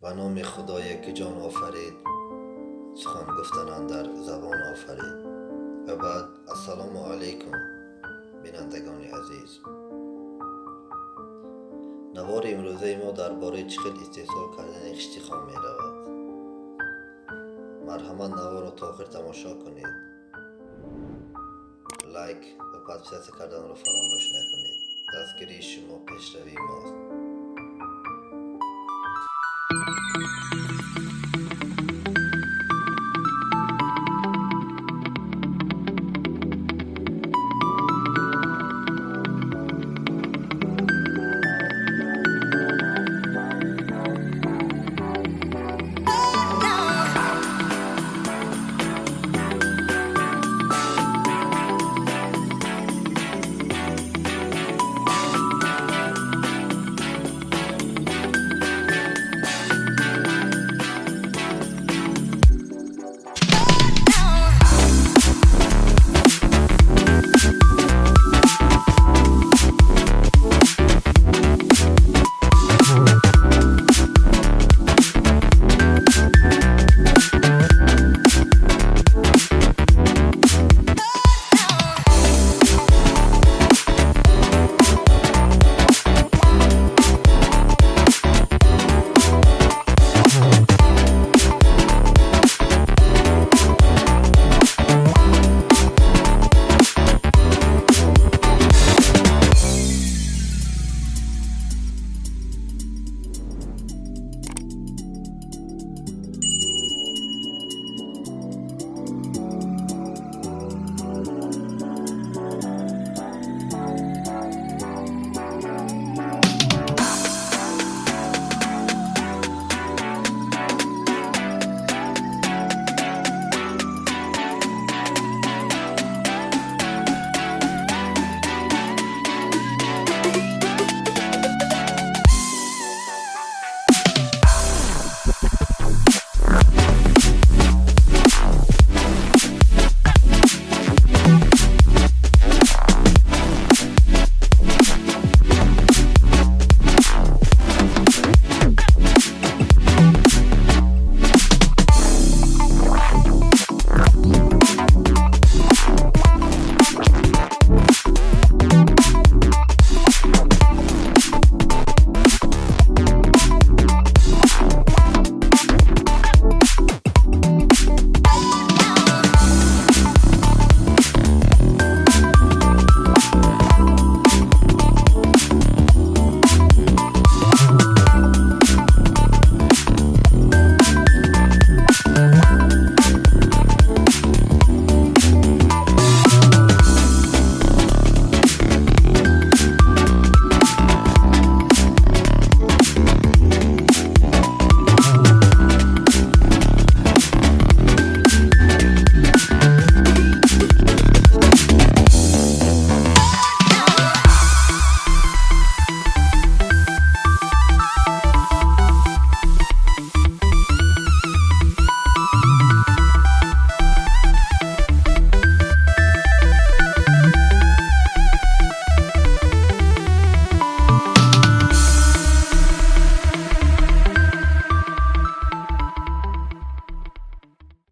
Ба номи Худое, ки ҷон офарид, сухан гуфтан андар забон офарид. Ва баъд, ассалому алайкум, бинандагони азиз. Навори имрӯзаи мо дар бораи чӣ хел истеҳсол кардани хишти хом меравад. Марҳамат, наворро то охир тамошо кунед, лайк ва подписаться карданро фаромӯш накунед. Дастгирии шумо пешравии мост.